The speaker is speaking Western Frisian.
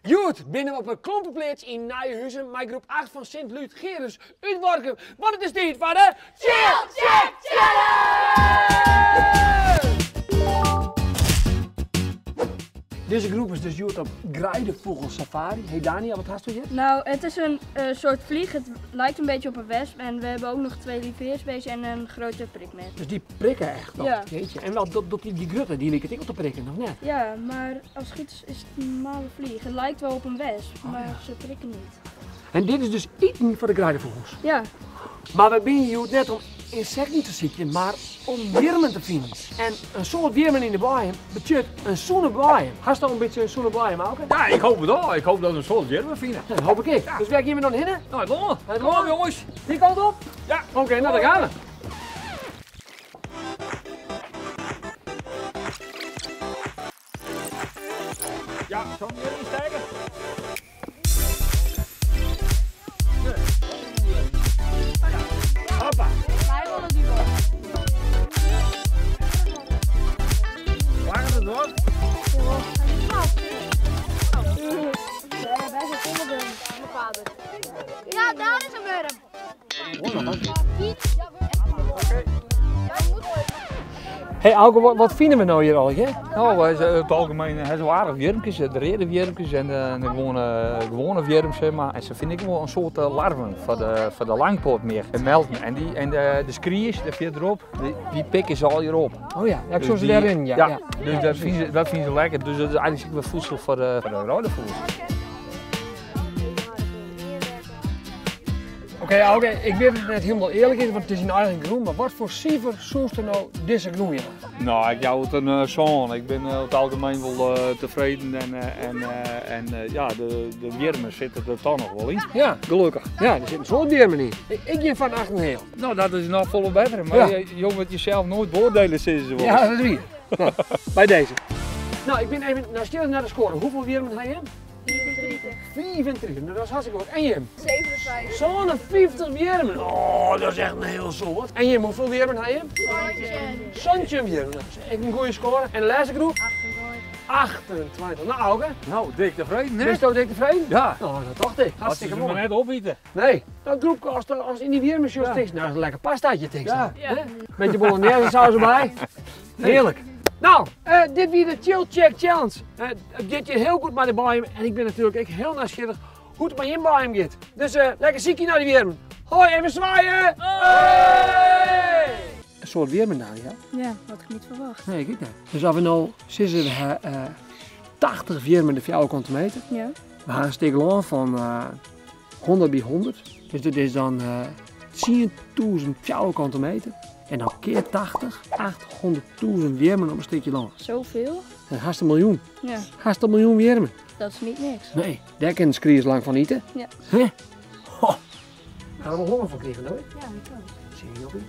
Hjoed binne we op 'e Klompepleats yn Nijehuzen mei groep 8 fan Sint Ludgerus út Workum, want it is tiid foar de Chill Check Challenge! Dizze groep is dus hjoed op greidefûgelsafari. Hey Daniël, wat hast hjir? Nou, het is een soort vlieg. Het lijkt een beetje op een wesp. En we hebben ook nog twee lieveheersbeestjes en een grote prikmes. Dus dy prikke echt nog? Ja. Jeetje. En wat, dat, die, die grutte, dy liket ek al te prikken, of net? Ja, maar als het goed is, is het een normale vlieg. Het lijkt wel op een wesp, Oh, maar ja. ze prikken niet. En dit is dus iten foar de greidefûgels? Ja. Mar wy binne hjoed net om ynsekten te sykjen, mar om wjirmen te finen. En in soad wjirmen yn de boaiem betsjut in sûne boaiem. Hast al in bytsje in sûne boaiem, Auke? Ja, ik hoop it al. Ik hoop dat we in soad wjirmen fine. Dat hoop ik ek. Dus wêr gean we dan hinne? Nei it lân. Nei it Kom lân. op, jonges. Dy kant op? Ja. Oké, nou daar gaan we. Ja, zal ik hier insteken? Hoppa. Wij willen die wel. Waar het door? Wij zijn volle worm. Mijn vader. Ja, daar is een worm. Hey Auke, wat vinden we nou hier al? Hè? Nou, wij zijn in het algemeen hebben ze aardig wjirmkes, de rode wjirmkes en de gewone wjirms, zeg maar. En ze vind ik wel een soort larven voor de langpoot meer. En melken. En de skries, daar verderop, die pikken ze al hier op. Oh ja, ja, ik Dus zou ze die daarin, ja, ja, ja. Dus dat vinden ze lekker. Dus dat is eigenlijk wel voedsel voor de rode voeders. Oké, Auke, ik weet dat het net helemaal eerlijk is, want het is een eigen groen, maar wat voor cijfer zoest er nou deze groen in? Nou, ik jou het een zoon. Ik ben over het algemeen wel tevreden en ja, de wjirmen zitten er toch nog wel in. Ja. Gelukkig. Ja, er zitten een soort wjirmen in. Ik geef van 8,5. Nou, dat is nog volle beter, maar Ja. je moet jezelf nooit beoordelen, zeggen ze wel Ja, eens. dat is wie. Nou, bij deze. Nou, ik ben even nieuwsgierig naar de score. Hoeveel wjirmen heb je? 34. 34, nou, dat is hartstikke goed. En Jim? 57. Zo'n 50 wjirmen. Oh, dat is echt een heel soort. En Jim, hoeveel wjirmen heb je? Zoontje. Zoontje wjirmen. Dat is echt een goede score. En de laatste groep? 28. 28. Nou, Auke. Nou, dik tevreden, hè? Ben je dik tevreden? Ja. Nou, dat dacht ik. Als Hartstikke ze maar mooi. net opeten. Nee, dat groepje als in die wjirmen zo Ja. stikt. Nou, dat is een lekker pastaatje, tekst. Ja. Ja. Met je bolognese saus erbij. Heerlijk. Nou, dit weer de Chill Check Challenge. Het gaat je heel goed met de boaiem en ik ben natuurlijk ook heel nieuwsgierig hoe het met je boaiem gaat. Dus lekker ziekie naar die wjirmen. Hoi, even zwaaien! Hoi! Een soort wjirmen nou, ja? Ja, had ik niet verwacht. Nee, ik niet. Dus als we nou zitten we 80 wjirmen de vierkante meter. Ja. We gaan een stuk land van 100 bij 100. Dus dit is dan 10.000 vierkante meter. En dan keer 80, 800.000 wjirmen op een stukje land. Zoveel? Dat is haast een miljoen. Ja. Haast een miljoen wjirmen. Dat is niet niks. Nee, daar kan de skries lang van eten. Ja. Hè? Ho. Gaan we wel honger van krijgen, hoor? Ja, ik ook. Zie je nog niet?